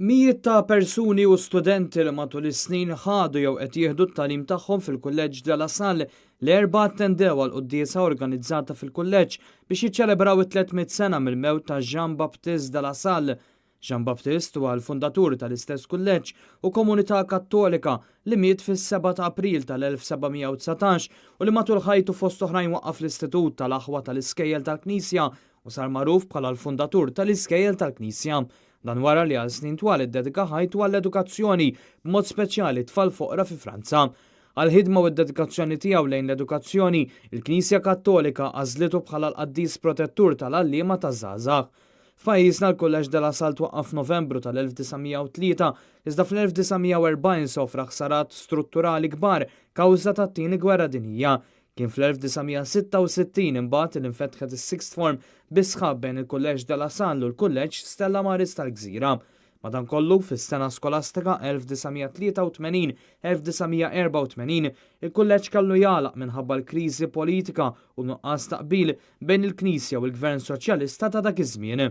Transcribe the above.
Mijiet ta' persuni u studenti li matul is-snin ħadu jew qed jieħdu t-tagħlim tagħhom fil-Kulleġġ De La Salle l-Erbgħa attendew għal quddiesa organizzata fil-kulleġġ biex jiċċelebraw it-300 sena mill-mewt ta' Jean Baptiste De La Salle. Jean Baptiste huwa l-fundatur tal-istess kulleġġ u komunità Kattolika li miet fis-7 ta' April tal-1719 u li matul ħajtu fost oħrajn waqqaf l-Istitut tal-Aħwa tal-Iskejjel tal-Knisja u sar magħruf bħala l-fundatur tal-Iskejjel tal-Knisja. Dan wara li għal snin twal iddedika ħajtu għall-edukazzjoni, b'mod speċjali tfal foqra fi Franza. Għall-ħidma u d-dedikazzjoni tiegħu lejn l-edukazzjoni, il-Knisja Kattolika għażlitu bħala l-qaddis protettur tal-għalliema taż-żgħażagħ. F'pajjiżna l-Kulleġġ de la Salle twaqqaf f'Novembru tal-1903, iżda fl-1940 sofra ħsarat strutturali kbar kawża tat-Tieni Gwerra Dinjija. Kien fl-1966 imbagħad li nfetħet is-sixth form bi sħab bejn il-Kulleġġ de la Salle u l-Kulleġġ Stella Maris tal-Gżira. Madankollu, fis-sena skolastika 1983-1984, il-kulleġġ kellu jagħlaq minħabba l-kriżi politika u nuqqas ta' qbil bejn il-Knisja u l-Gvern Soċjalista ta' dak iż-żmien.